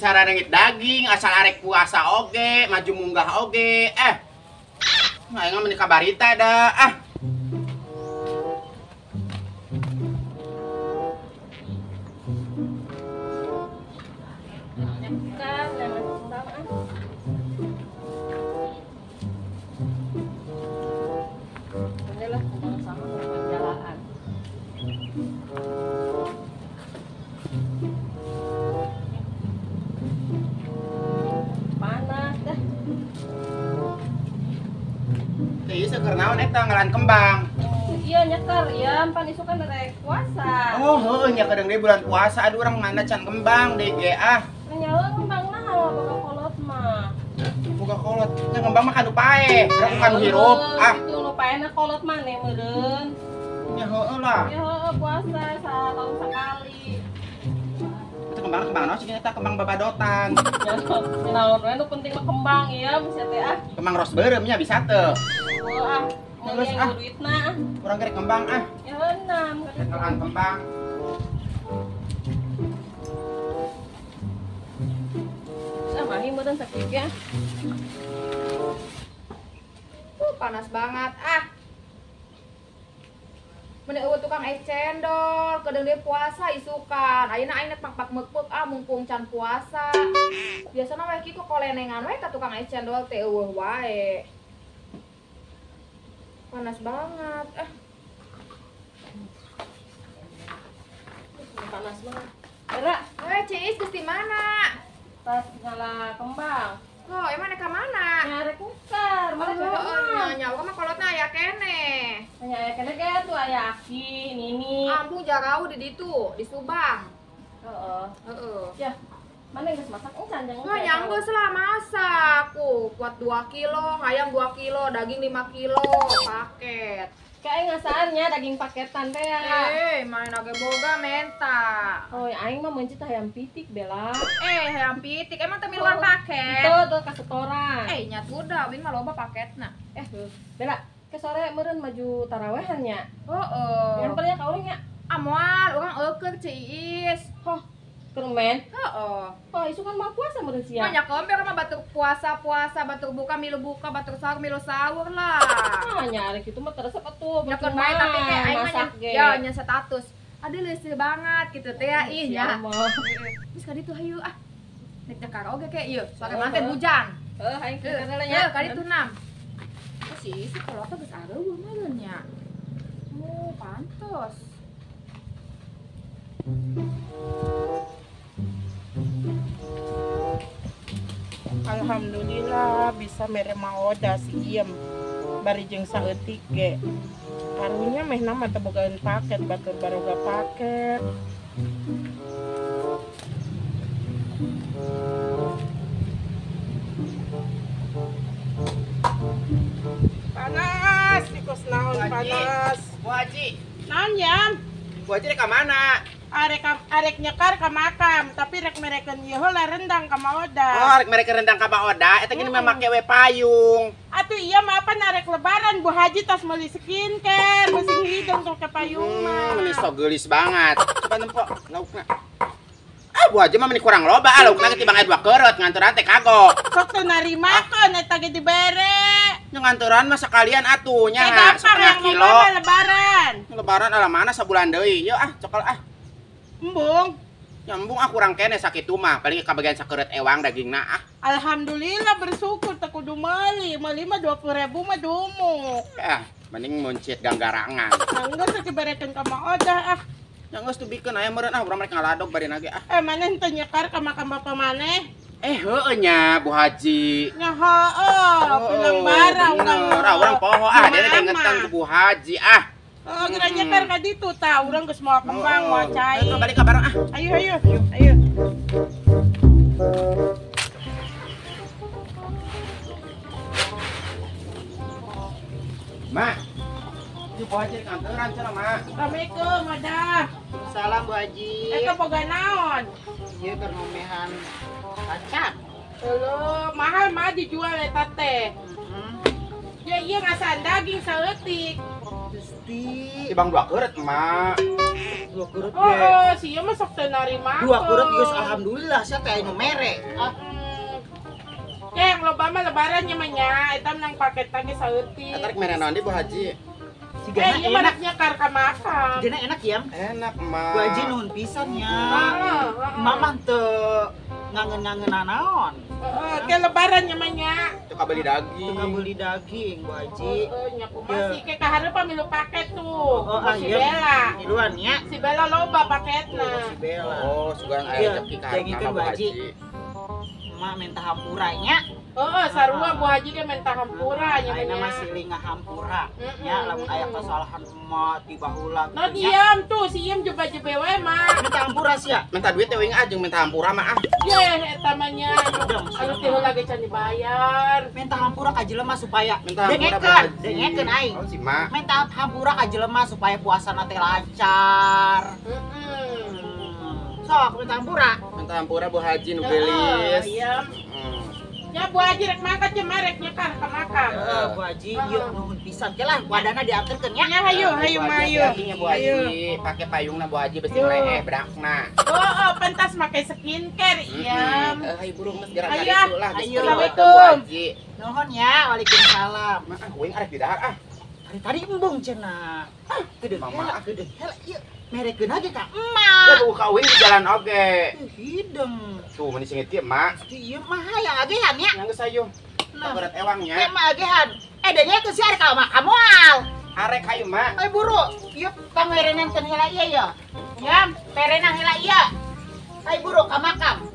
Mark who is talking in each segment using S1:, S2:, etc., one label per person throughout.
S1: Sararengit daging asal arek puasa oge maju munggah oge aing mah meni kabarita da ah. Naon eta ngaran kembang.
S2: Oh, iya nyekar ya, pan isu kan rek puasa.
S1: Oh, heueuh nya kadang deui bulan puasa aduh urang mana can kembang deui ge ah.
S2: Nyawa kembang naon boga kolot mah.
S1: Boga kolot. Nya kembang mah kanu paeh, urang kanu hirup ah.
S2: Kitu nu paehna kolot maneh meureun.
S1: Nya heueuh lah.
S2: Ya heueuh puasa satahun sakali.
S1: Itu kembang kembang naon sih eta kembang babadotan.
S2: Ya naon we nu penting mah kembang ieu bisa teh ah.
S1: Kembang ros beureum nya bisa teu.
S2: Oh, ah, terus ah, duitna.
S1: Kurang kerek kembang ah.
S2: Ya enam.
S1: Kekelan kembang.
S2: Sama ini meureun sakieu ya.
S3: Panas banget ah. Meni eueuh tukang es cendol, kedeung deui puasa isukan. Ayeuna aing nek pakpak meukpeuk ah mumpung can puasa. Biasana we kieu kolenengan we ka tukang es cendol teh eueuh wae. Panas banget ah.
S2: Panas banget. Era,
S3: Ciis geus di mana?
S2: Tas ngala kembang.
S3: Oh, emang ka mana?
S2: Nyarek nukar, mana
S3: oh, nyawa mah kolotna aya keneh.
S2: Nya aya keneh ge tuh aya Aki, Nini.
S3: Ambung jarauh di ditu, di Subang.
S2: Heeh.
S3: Heeh.
S2: Ya. Mana geus masak encan jangan.
S3: Wah, yang geus lah masak. Ku kuat 2 kilo, ayam 2 kilo, daging 5 kilo, paket.
S2: Kayak ngasaannya daging paketan teh ya.
S3: Main age boga menta.
S2: Oh, aing mah meuncit hayam pitik Bella.
S3: Hayam pitik emang teu miluan paket.
S2: Tuh, tuh kasetoran.
S3: Nya tuh wing mah loba paketna.
S2: Bella, ke sore meureun maju tarawehan nya.
S3: Heeh.
S2: Nyampernya ka urang nya.
S3: Ah moal, urang eukeun Ciis.
S2: Hoh. Kermen.
S3: Heeh.
S2: Oh, isu kan mah puasa meureun sia.
S3: Banyak komper mah batur puasa-puasa, batur buka milu buka, batur sahur milu sahur lah.
S2: Ah, nyari kitu mah teresep atuh.
S3: Nyakeun bae tapi teh aing mah ya nya status. Aduh leuseut banget kitu teh ya ih nya. Geus ka ditu hayu ah. Nek teh karaoke ke ieu, sore mah teh hujan.
S2: Heuh, aing teh nya.
S3: Heuh, ka ditu nam. Oh, si isi kolotna geus areueuh meureun nya. Oh, pantes.
S4: Alhamdulillah bisa mere maoda si iem bari jeung saeutik ge. Karunya meh nama teu bogaan paket batur baroga paket. Panas, tikos naon panas.
S1: Bu Haji.
S4: Naon yam?
S1: Bu Haji rek ka mana?
S4: Arek nyekar ka makam, tapi rek merekeun ieu heula rendang ka Maoda.
S1: Oh, arek merekeun rendang ka Maoda, eta gini mah make we payung.
S4: Atuh iya mah apa arek lebaran Bu Haji tas meuli skincare, meusing hidung tong ke payung mah.
S1: Meuni sok geulis banget. Coba nempo laukna. Ah, Bu Haji mah meuni kurang loba, ah laukna ge tibang aya 2 keureup nganturan teh kagok.
S4: Sok teu narimakeun eta ge dibere.
S1: Nya nganturan mah sekalian atuh nya setengah kilo.
S4: Lebaran.
S1: Lebaran ala mana sabulan deui. Yeuh ah, cokol ah.
S4: Embung.
S1: Nyambung ah kurang kene sakitu mah, paling kabagian sakeureut ewang dagingna ah.
S4: Alhamdulillah bersyukur teu kudu meuli, meuli mah 20.000 mah dumuk.
S1: Mending muncit ganggarangan.
S4: Geus diberekeun ka Maoda ah.
S1: Nya geus tubikeun aya meureun ah urang rek ngaladog bari nage ah.
S4: Maneh teu nyekar ka makam bapa maneh?
S1: Heueuh nya Bu Haji.
S4: Nya heueuh, pulang barang
S1: urang poho ah, dene dengetan ku Bu Haji ah.
S4: Oh, geura nyekar ka ditu tah, urang geus moal kembang, moal cai.
S1: Balik ka bareng ah.
S4: Ayo ayo. Ayo.
S1: Mak, itu Bu Haji kantoran cenah, Mak.
S4: Assalamualaikum, Odah.
S5: Salam Bu Haji.
S4: Eta boga naon?
S5: Ieu keur ngomehan kacang.
S4: Heuh, mahal mah dijual eta teh. Ya ieu ngasaan daging saeutik.
S5: Gusti.
S1: Ibang 2 keureut, Mak.
S5: 2 keureut ge.
S4: Oh, si ieu mah sok teu narimakeun.
S5: 2 keureut geus alhamdulillah sia teh anu mere. Ah.
S4: Ya yang loba mah lebaran nya mah nya, eta menang paket ge saeutik.
S1: Eta rek mere naon di Bu Haji?
S5: Sigana
S4: ieu mah rek nyekar ka makam.
S5: Sigana enak ya?
S1: Enak, Mak.
S5: Bu Haji nuhun pisan nya. Emak mah teu ngangen-ngangen naon.
S4: Heeh, ke lebaran nya mah nya.
S1: Teu kabeli daging.
S5: Teu kabeli daging, Bu Haji.
S4: Heeh, nya kumaha sih ke kahareup milu paket tuh.
S5: Oh,
S4: si Bella.
S5: Miluan nya.
S4: Si Bella loba paketna.
S5: Si Bella.
S1: Oh, sugan aya rezeki ka hareup Bu Haji.
S5: Mak minta hampura nya.
S4: Heeh, sarua Bu Haji ge minta hampura nya.
S5: Ayeuna mah silih ngahampura nya lamun aya kesalahan emak ti baheula.
S4: No diam tuh, si Iem jeba-jebe we mah.
S5: Minta hampura sia.
S1: Minta duit teh wing jeung minta hampura mah ah.
S4: Yeh eta mah nya. Anu teh heula ge can dibayar.
S5: Minta hampura ka jelema supaya
S1: minta hampura.
S5: Dengekeun aing.
S1: Oh si Mak.
S5: Minta hampura ka jelema supaya puasana teh lancar. Sok minta hampura.
S1: Minta hampura Bu Haji nu geulis.
S4: Iya. Ya Bu Haji rek mangkat cenah rek nyekar ka makam.
S5: Heeh, Bu Haji ieu nuhun pisan ke lah wadana dianterkeun nya.
S4: Ya hayu hayu mah hayu.
S1: Bu Haji pake payungna Bu Haji besi leeh berakna.
S4: Oh, pentas make skincare iya.
S1: Hayu buru geus gerak ka ditu lah.
S5: Ayo.
S4: Assalamualaikum.
S5: Nuhun ya, waalaikumsalam.
S1: Mah ah uing arek didahar ah.
S5: Tadi embung cenah. Geudeung
S1: Mama
S5: geudeung hela ieu. Merekeun aja ka emak.
S1: Ya buka uing di jalan oge.
S5: Hidung.
S1: Tuh meni singit kieu, Mak.
S5: Ieu mah hayang agehan nya.
S1: Yang geus hayu. Berat ewang nya.
S5: Ieu mah agehan. Eh dengekeun si arek ka mah kamoal.
S1: Arek hayu, Mak.
S5: Ayo buru. Ieu pangerenan teu heula ieu ya. Yam, perenang heula ieu. Ayo buru ka makam.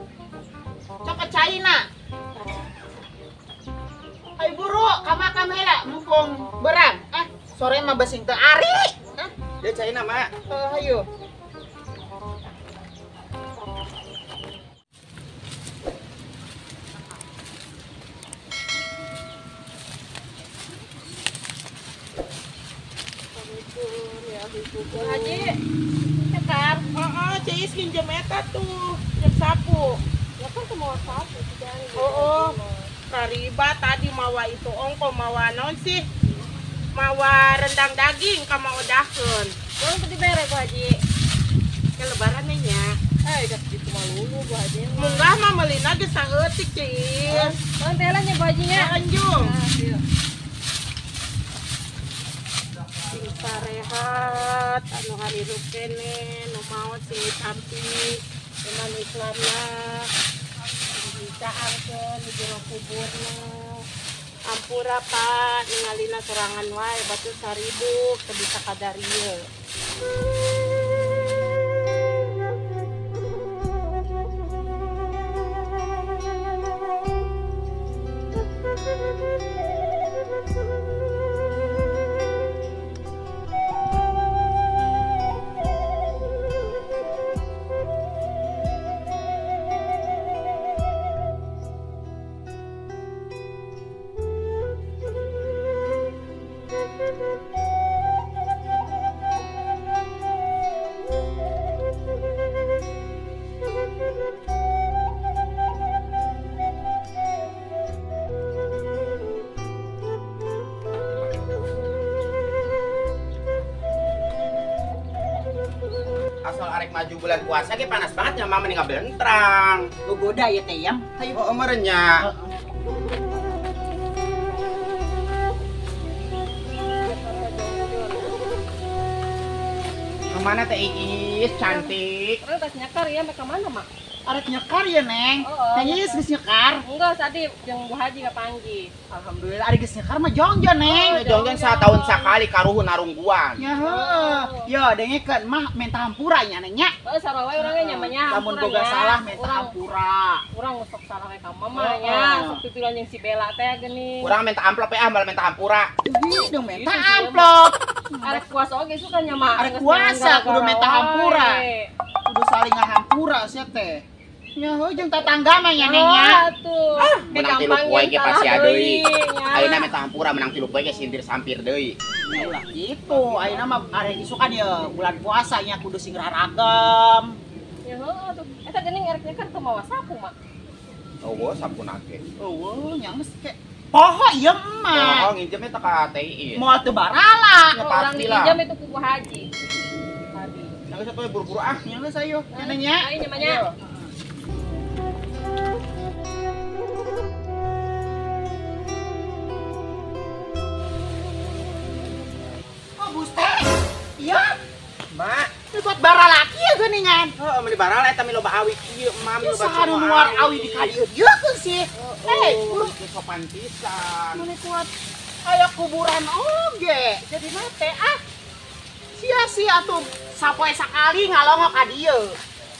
S5: Cok ke China. Ayo buru ka makam heula mumpung berang. Ah, sore mah besing teu ari.
S1: Ya China, Mak.
S5: Ayo.
S2: Bu Haji, nyekar.
S4: Heeh, Ceis nginjem eta tuh, nginjem sapu.
S2: Ya kan semua sapu sih.
S4: Oh, kariba tadi mawa itu ongko mawa naon sih? Mawa rendang daging ka mau odahkeun.
S2: Urang teu dibere Bu Haji.
S4: Ke lebaran nya.
S2: Eh, geus kitu mah lulu Bu Haji.
S4: Munggah mah meulina geus saeutik Ceis.
S2: Urang teh nya Bu Haji nya.
S4: Anjung.
S2: Nah,
S4: sing sarehat anu harirup kene nu maot sing ditampi iman Islamna dicaangkeun di jero kuburna. Ampura Pak, ningalina sorangan wae batu 1000 teu bisa kadarieu.
S1: Asal arek maju bulan puasa ge panas banget nya mama mending ngabelentrang.
S5: Gogoda ya teh yang.
S1: Hayu oh meureun nya. Kemana teh Iis cantik?
S2: Urang tas nyekar ya, mereka mana mak?
S5: Arek nyekar ya Neng. Neng Iis geus nyekar?
S2: Enggak, tadi jeung Bu Haji kapanggih.
S5: Alhamdulillah ari geus nyekar mah jongjon Neng.
S1: Oh, jongjon satahun sakali karuhun narungguan.
S5: Ya heuh. Yo dengekeun mah minta hampura nya Neng nya.
S2: Heeh, sarua wae urang ge nya mah nya.
S5: Lamun boga salah minta hampura.
S2: Urang sok salah we ka mama nya, sok titilan jeung si Bella teh geuning.
S1: Urang minta amplop ya, malah minta hampura.
S5: Ih, dong minta amplop.
S2: Arek puasa oge suka nya mah.
S5: Arek puasa kudu minta hampura. Kudu saling ngahampura sia teh. Nya heuh jeung tatangga mah nya Neng nya.
S2: Atuh.
S1: Menang 3 poe ge pasti deui. Ayeuna meh hampura menang 3 poe ge sindir sampir deui.
S5: Ya ulah kitu, ayeuna mah arek isukan ye bulan puasa nya kudu sing raragam.
S2: Ya heuh atuh. Eta geuning erek nyeker teu mawa sapu mah.
S1: Eueuh sapuna ge.
S5: Eueuh nya geus ke poho ieu mah.
S1: Poho nginjemnya teh ka TI.
S5: Moal teu barala.
S1: Ya
S2: Orang
S1: pastilah.
S2: diinjam itu ku Bu Haji. Tadi.
S1: Nya geus atuh buru-buru ah.
S5: Nya geus ayo, nya Neng nya.
S2: Ayo nya mah nya.
S5: Oh Gusti. Iya,
S1: Mak,
S5: ini buat baralaki ya geuningan.
S1: heuh meuli barala eta mi loba awi kieu, emak mi
S5: Ieu
S1: loba
S5: saha nu nuar awi di kadieu dieukeun sih.
S1: Hei,
S5: buru
S1: sopan pisan.
S5: Mana kuat aya kuburan oge. Jadi mate ah. Sia-sia atuh sapoe sakali ngalongok ka dieu.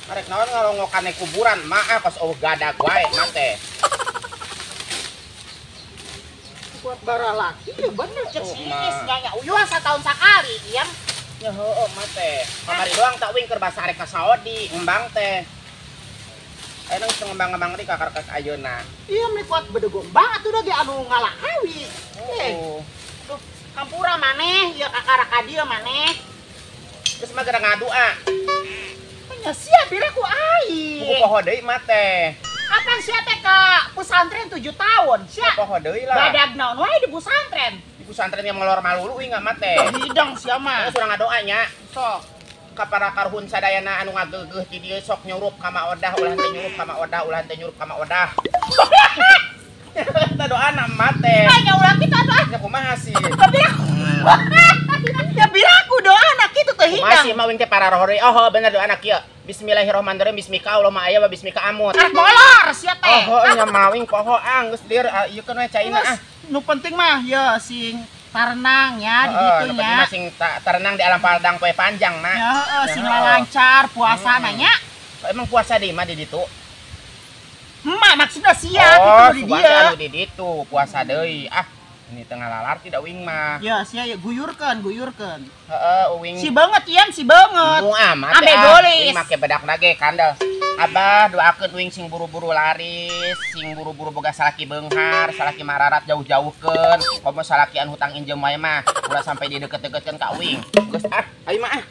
S1: Arek naon ngalongokane kuburan, mak ah kos eueuh gadag wae mak teh.
S5: Kuat baralaki ya bener cek
S1: Oh,
S5: si
S1: Ma.
S5: Iis nya nya uyuhan satahun sakali ieu.
S1: Ya heueuh mak teh. Kamari doang tak wing keur basa arek ka Saudi ngembang teh. Ayeuna geus ngembang-ngembang deui ka karkas ayeuna.
S5: Iya meni kuat bedegong banget udah ge anu ngalah awi. Eh,
S1: Oh.
S5: duh, kampura maneh ieu kakara ka dieu maneh.
S1: Geus mah gara ngadu ah.
S5: Nya sia bira ku
S1: Buku
S5: aing.
S1: poho deui mah teh.
S5: Kapan sia teh ka pesantren 7 tahun? Sia
S1: Poho deui lah.
S5: badag naon wae di pesantren.
S1: Di pesantren yang ngelor malulu uing mah teh.
S5: Hidang sia mah.
S1: Geus urang ngadoa nya.
S5: Sok.
S1: Ka para karhun sadayana anu ngageugeuh di dieu sok nyurup ka Ma Odah ulah teh nyurup ka Ma Odah ulah teh nyurup ka Ma Odah. Eta doana emak teh.
S5: Nya ulah kitu atuh ah.
S1: Nya kumaha sih?
S5: Ya biraku doana kitu teh
S1: Kumaha
S5: hidang.
S1: sih mah wing teh para rohori. Oh bener doana kieu. Bismillahirrahmanirrahim. Bismika Allahumma aya wa bismika amut.
S5: Arek molor sia teh.
S1: Oh nya mah wing poho ah geus lieur ieu keun we caina ah.
S5: Nu penting mah ya sing tarenang ya di
S1: Heeh,
S5: ditu
S1: nu penting
S5: nya.
S1: mah sing tarenang di alam padang poe panjang mah.
S5: Ya heeh sing
S1: Ya, heeh.
S5: lancar puasa nanya.
S1: Emang puasa di mah di ditu?
S5: Emak maksudnya sia
S1: Oh,
S5: kitu di
S1: sugan
S5: dieu.
S1: anu di ditu puasa deui. Ah, ini tengah lalar tidak wing mah.
S5: Ya sia ya guyurkeun guyurkeun.
S1: Heeh, wing.
S5: Si banget Ian si banget.
S1: Embung amat
S5: Ambe
S1: ah.
S5: golis.
S1: Wing make bedak nage kandel. Abah doakeun wing sing buru-buru laris, sing buru-buru boga salaki beunghar, salaki mararat jauh-jauhkeun. Komo salakian hutang injem wae mah, ulah sampai dideket-deketkeun ka wing. Geus ah, ayo mah ah.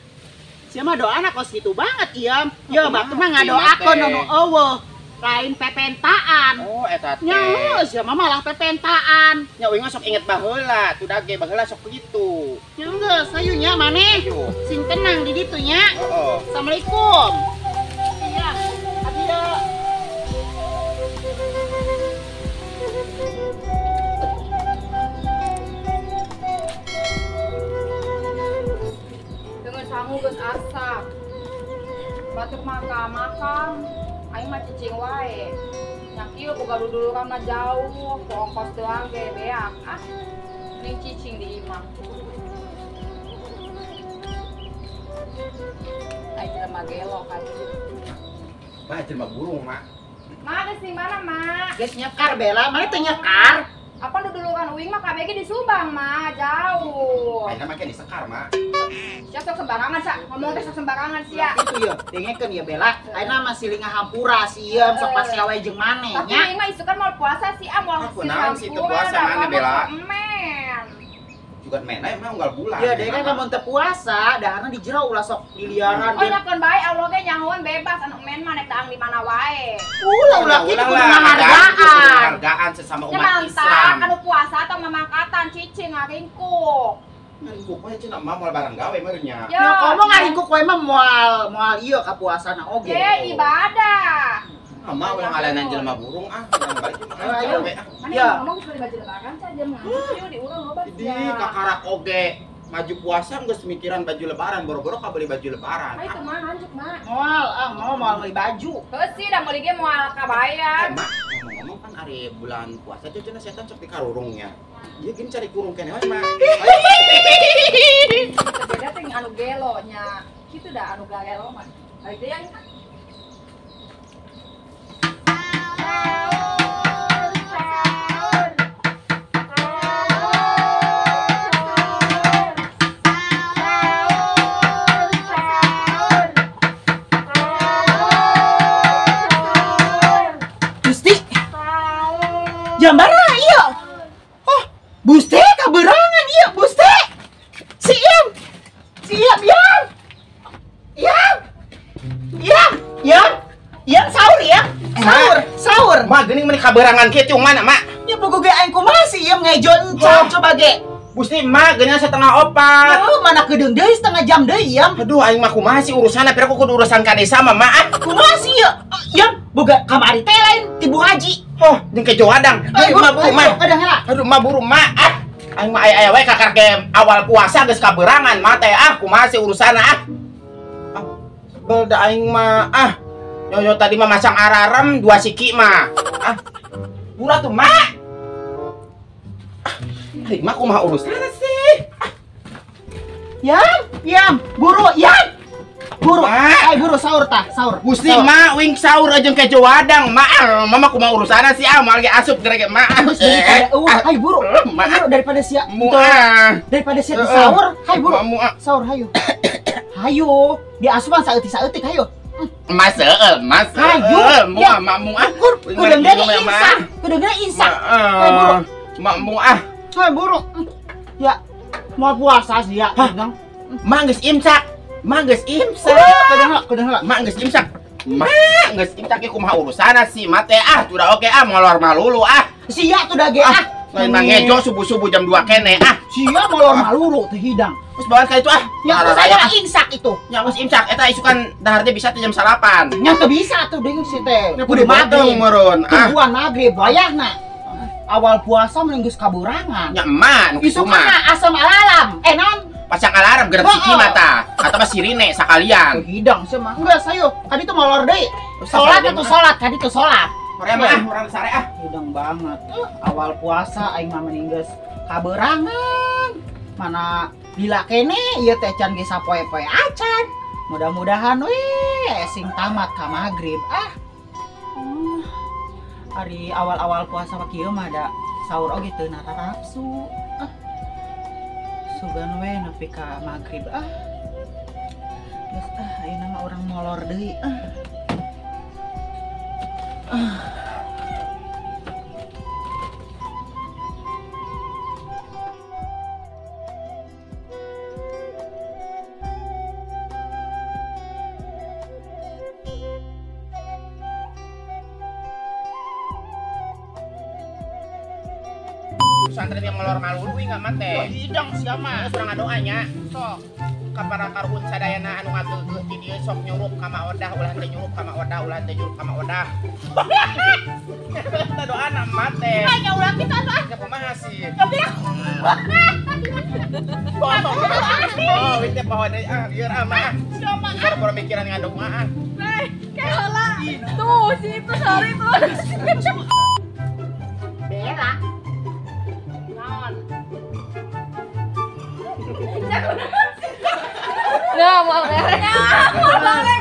S5: Sia mah doana kos kitu banget Iam. Ya batur mah
S1: Kumaha,
S5: ngadoakeun
S1: teh?
S5: nu eueuh. Lain pepentaan.
S1: Oh, eta teh.
S5: Nya heueuh sia mah malah pepentaan.
S1: Nya wing mah sok inget baheula, tuh dage baheula sok begitu.
S5: Nya geus hayu nya maneh.
S1: Ayo.
S5: Sing tenang di ditu nya.
S1: Heeh.
S5: Assalamualaikum. Iya, abi ya.
S3: Dengan sangu geus asak. Batur maka makam, aing mah cicing wae. Nya kieu boga duduluran mah jauh, ku ongkos doang ge beak. Ah, mending cicing di imah. Aing jelema gelo kan.
S1: Mah jelema burung, Mak.
S3: Mak geus di mana, Mak?
S5: Geus nyekar Bella, mana teu nyekar?
S3: Apa duduluran uing mah KBG di Subang, Mak, jauh.
S1: Ayeuna mah di sekar, Mak.
S3: Sia sok sembarangan, sia. Ngomong teh sok sembarangan sia.
S5: Itu ya, dengekeun ya Bella. Ayeuna masih lingah hampura si Iem sok pasti awe jeung maneh
S3: Tapi
S5: nya.
S3: uing mah isukan mau puasa sih, ah mau
S1: Ah, kunaon sih teu puasa mana, Bella?
S3: Men.
S1: Juga mena emang unggal bulan.
S5: Ya deh kan lamun teu puasa, daharna di jero ulah sok diliaran.
S3: Oh, nyakeun bae Allah ge nyahoan bebas anu men mah nek daang di mana wae.
S5: Ulah ulah kitu kudu ngahargaan.
S1: Penghargaan sesama
S3: Nya
S1: umat
S3: mantap
S1: Islam.
S3: anu puasa atau mamangkatan cicing ngaringkuk.
S1: Ngaringkuk we cenah mah moal barang gawe meureun nya.
S3: Ya,
S5: Ya komo ngaringkuk we mah moal moal ieu ka puasana oge.
S3: Ge ibadah.
S1: Ah, mah ulah ngalanan jelema burung ah, urang balik mah
S5: Ayo.
S1: gawe ah.
S3: Mana
S5: Ya.
S3: yang ngomong geus beli baju lebaran sia jam ngantuk yeuh di urang loba
S1: Di kakarak oge maju puasa geus mikiran baju lebaran, boro-boro ka beli baju lebaran.
S3: Ah itu mah hancuk mah.
S5: Moal ah mau moal meuli baju.
S3: Heuh sih da meuli ge moal kabayan.
S1: Eh, mak, ngomong-ngomong kan ari bulan puasa teh cenah setan sok dikarurungnya. Ieu gini cari kurung keneh we, mak.
S3: Beda teh anu gelo nya. Kitu dah anu gelo mah. Balik deui yang
S5: Jam bara ieu. Oh, Busti kaberangan ieu, Busti. Si Iem. Si Iem, Iem. Iem. Iem, Iem. Iem sahur ya. Sahur, sahur.
S1: Mak geuning meni kaberangan kieu mana, Mak?
S5: Ya pogo ge aing kumaha si Iem ngejo encan coba ge.
S1: Gusti mak geuning 3:30.
S5: Oh, mana kedeung deui 1/2 jam deui Iem.
S1: Aduh aing mah kumaha sih urusanna pira kudu urusan ka desa mah, Mak.
S5: Kumaha sih ieu? Iem boga kamari teh lain ti Bu Haji.
S1: Oh, jeung kejo wadang. Ayo mak buru mak.
S5: Kadang heula.
S1: Aduh mak buru mak. Ah, aing mah aya-aya wae kakar ge awal puasa geus kaberangan mah teh ah kumaha sih urusanna ah. Sebel da aing mah ah. Yoyo tadi mah masang ararem 2 siki mah. Ah. Murah tuh mak. Ari mah kumaha urusanna sih?
S5: Yam, yam, buru, yam. Buru, ay buru sahur tah, sahur.
S1: Gusti mak wing sahur aja kejo wadang, mak. Mama kumaha urusanna sih ah, moal ge asup gerege mak.
S5: Hai buru, buru daripada sia. Daripada sia di sahur, hai buru. Sahur hayu. Hayu, diasupan saeutik-saeutik hayu.
S1: Mas heeh, mas.
S5: Hayu,
S1: mu mak mu ah.
S5: Kudu insaf, kudu insaf. Hai buru.
S1: Mak mu ah.
S5: Hai buru. Ya, mau puasa sih ya.
S1: Mak geus imsak. Mak geus imsak.
S5: Kudu heula.
S1: Mak geus imsak. Mak geus imsak ge kumaha urusanna sih mak teh ah, sudah oke ah molor malulu ah.
S5: Sia tuh dage ah.
S1: Lain mah ngejo subuh-subuh jam 2 kene ah.
S5: Sia molor malulu teh hidang.
S1: Terus bawaan ka itu ah.
S5: Ya saya imsak itu.
S1: Ya geus imsak eta isukan dahar teh bisa teh jam 8.
S5: Nya teu bisa tuh deung si teh.
S1: Kudu maghrib meureun ah.
S5: Tungguan maghrib wayahna. Awal puasa mending geus kaburangan.
S1: Nya emak nu kitu mah.
S5: Asam alarm. Eh naon?
S1: Pasang alarm gerep siki mata atau mah sirine sakalian.
S5: Hidang sih mah. Enggak sayo. Kadi tuh molor deui. Salat atuh salat, kadi tuh salat.
S1: Hoream ah, urang sare ah.
S5: Hidang banget. Awal puasa aing mah mending geus kaberangan. Mana bila kene ieu teh can ge sapoe-poe acan. Mudah-mudahan we sing tamat ka magrib ah. Ari awal-awal puasa mah kieu mah da sahur oge teu narapsu. Ah. Sugan we nepi ka magrib ah. Geus ah ayeuna mah urang molor deui ah. Ah.
S1: Santri yang molor malulu enggak mate.
S5: Hidang sia mah.
S1: Geus urang ngadoanya. Sok ka para karuhun sadayana anu ngageugeuh ti dieu sok nyurup ka Ma Odah ulah teh nyurup ka Ma Odah ulah teh nyurup ka Ma Odah. Eta doana mate.
S5: Nya ulah kita atuh.
S1: Ya kumaha sih? Oh, itu poho deui ah lieur ah mah.
S5: Sia mah.
S1: Boro-boro mikiran ngadoa ah.
S2: Hei, heula. Tuh, si itu sore tuh.
S5: Bella.
S2: Nah, mau beres. Mau beres.